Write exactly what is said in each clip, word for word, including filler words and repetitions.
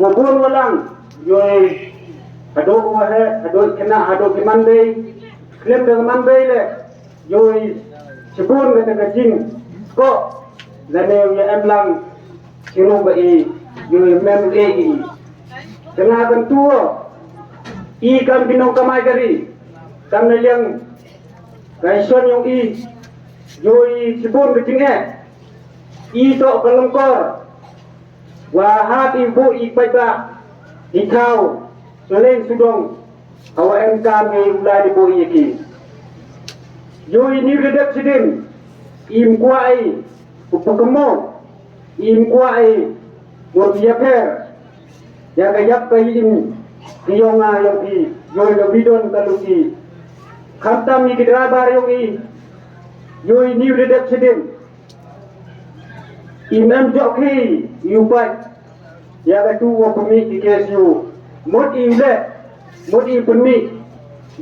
Bun walang, yoi, haduh wahe, haduh kena, haduh ki manbei, khlem da manbei le, yoi, shibun kata ka jingkoh, lane ya em lang, shirum ba i, yoi, mem e i. Kena kan tuo, i kam ki nongkamai ka ri, kam na liang, ka ison yong i, yoi, shibun ka jingeh, i toh ka longkor, wa hap i buh i paidbah, i thaw, leng sudong, hawa em kam i u la di buh i ki. Yoi ni u da dep sidin, im kwah i, u pukemo, im kwah i, mur ya pher, ya ka yap ka im, ki yong a yong i, yoi da bidon ka luti. Khamtam i ki driver yong i, yoi ni u da dep sidin, i mem jok hi, i u pait. Ya ka tu wa pynmih ki K S U. Mut i u leh, mut i u pynmih,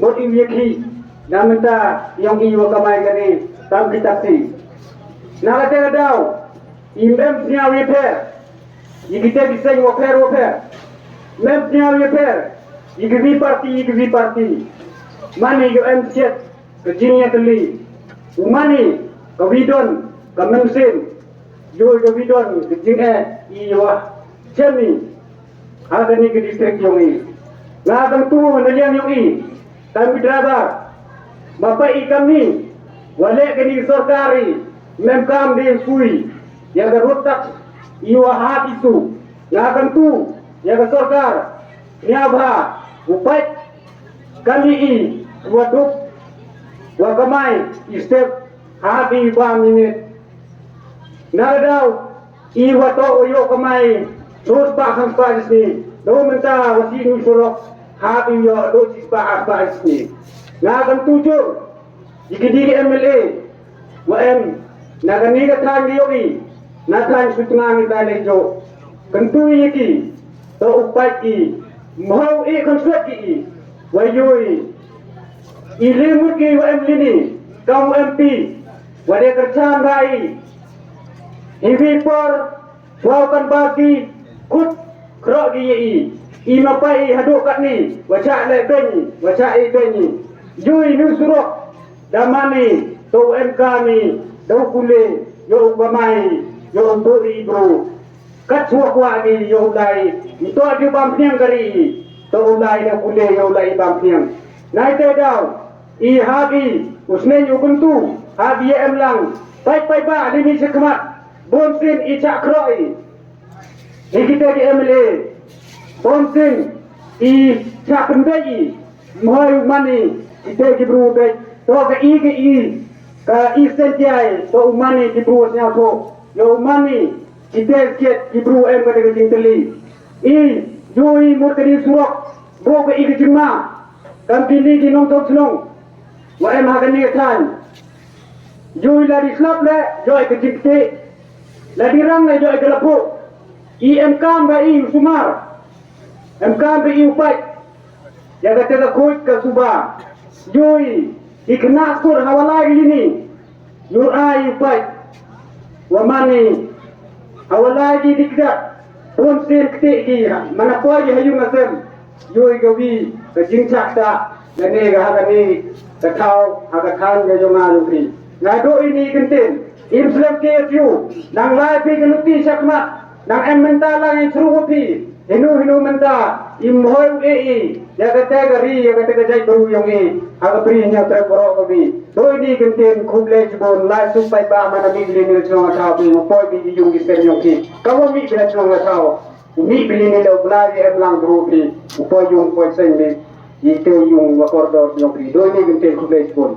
mut i u yek hi. Na mynta yong i wa kamai kane, tam ki taxi. Na kate ka daw, i mem sñiaw ya pher. I kite ki seng wa pher wa pher. Mem sñiaw ya pher. I ki wi party, i ki wi party. Mane yo em siet. Ka jingïatylli. U mane, ka wi don, ka mynsiem. Yo ka wi don, ka jingeh, i wa. Chem i. Ha kani ka district yong i. Nga tang tu na liang yong i. Tang ki driver. Ba pa i kam ni. Wa leh kani sorkar i. Mem kam de sui. Ya ka road tax. I wa ha ki su. Nga tang tu. Ya ka sorkar. Nia bha. U pait. Kani i, wa duk, wa kamai, i step, ha ki ba minit. Na ka daw, i wa to o yo kamai, sos ba khang spa isni, do mynta wa si nu surok, ha ki yo do si spa aspa isni. Na kan tujur, i ki di M L A, wa em, na kani ka thaiñ ki yo i, na thaiñ sutnga ni ba le jo. Kan tu i ki, to u pait i, mhau i kan suat ki i, wa yo i, i limut ki wa em lini, kam M P, wa de kerchan ba i, hi wi por, wa kan ba ki, kut, krok ki i, i ma pa i haduk kat ni, wa cha le ben i, wa cha i ben i, yo i nu surok, da mani, to em kami, da u kule, yo u kamai, yo u buri bro, Kat shuwa kwah ki yow lai, nto di bam pniang kari, to u lai da kule yow lai bam pniang. Nai te daw, i hap i, u sneng u kyntu, hap i em lang, pai pai ba, li mi shikmat, bun sin i chak kroi. Hi kita ki M L A, bun sin i chak pynbei i, mhoi u mani, kita ki bru bei, to ka i ka i, ka i sen tiai, to u mani ki bru snyau to, yow u mani, Ki test kiet ki bru em ka dei ka jingtylli. I, yu i mut ka dei surok, bro ka i ka jingma. Kam kini ki nongtong chnong. Wa em ha kani ka thaiñ. Yu i la di slap le, yu i ka jingkti. La di rang le, yu i ka lapu. I em kam ba i u sumar. Em kam ba i u pait. Ïa kata ka khuid ka suba. Yu i, i khynnah skur ha wa lai ka uni. Yu ai u pait. Wa mani. Ha wa lai ki dikdak. Bun sien kti ki ha. Mana poi ki ha yu nga sem. Yu i ka wi. Ka jingchak ta. Lane ka ha kani. Ka thaw. Ha ka than ka yu nga lu ki. Nga do ini kentin. Im slem K S U. Nang lai pi ka luti shakmat. Nang em mynta lang i chru wa pi. Hinu hinu mynta. Im hoi u e i. Ïa kata ka ri, ïa kata ka jait bru yong i. Ha ka pri nya trep ro ka bi. Doi di kentin khublei chibun. Lai suk pai ba mana mi bili ni chnong a thaw bi. U poi bi yung ki sem yong ki. Ka wa mi bila chnong a thaw. U mi bili ni le u blai em lang bru pi. U poi yung poi seng bi. I te yung wa kordor yong pi. Doi di kentin khublei chibun.